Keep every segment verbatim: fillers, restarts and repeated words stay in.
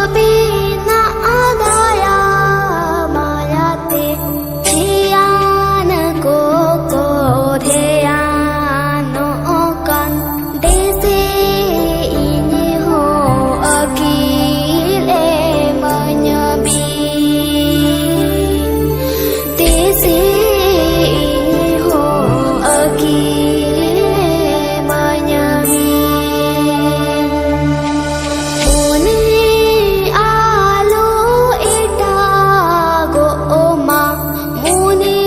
ᱟᱹᱵᱤᱱᱟᱜ ᱫᱟᱭᱟ ᱢᱟᱭᱟᱛᱮ ᱫᱷᱮᱭᱟᱱ ᱠᱚᱠᱚ ᱫᱷᱮᱭᱟᱱᱚᱜ ᱠᱟᱱ, ᱫᱮᱥᱮ ᱤᱧ ᱦᱚᱸ ᱟᱹᱠᱤᱞ ᱮᱢᱟᱹᱧ ᱵᱤᱱ᱾ ᱛᱤᱥᱤᱧ ᱦᱚᱸ ᱟᱹᱠᱤᱞ ᱮᱢᱟᱹᱧ ᱢᱤᱭᱟᱹᱧ᱾ ᱢᱚᱱᱮ ᱟᱞᱚ ᱮᱴᱟᱜᱚᱜ ᱢᱟ, ᱢᱚᱱᱮ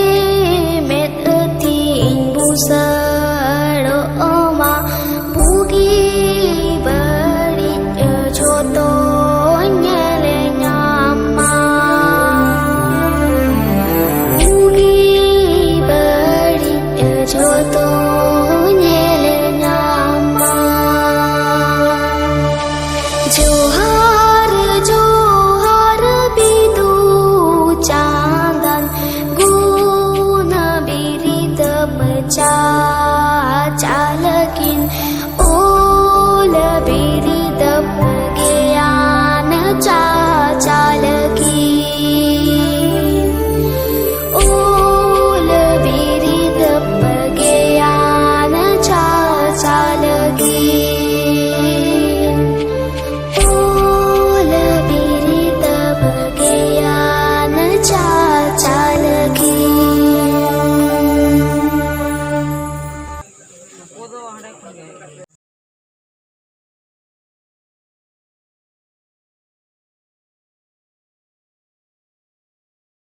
ᱢᱮᱫ ᱛᱤᱧ ᱵᱩᱥᱟᱹᱲᱚᱜ ᱢᱟ᱾ ᱵᱩᱜᱤ ᱵᱟᱹᱲᱤᱡ ᱡᱷᱚᱛᱚ ᱧᱮᱞ ᱧᱟᱢ ᱢᱟ᱾ ᱵᱩᱜᱤ ᱵᱟᱹᱲᱤᱡ ᱡᱷᱚᱛᱚ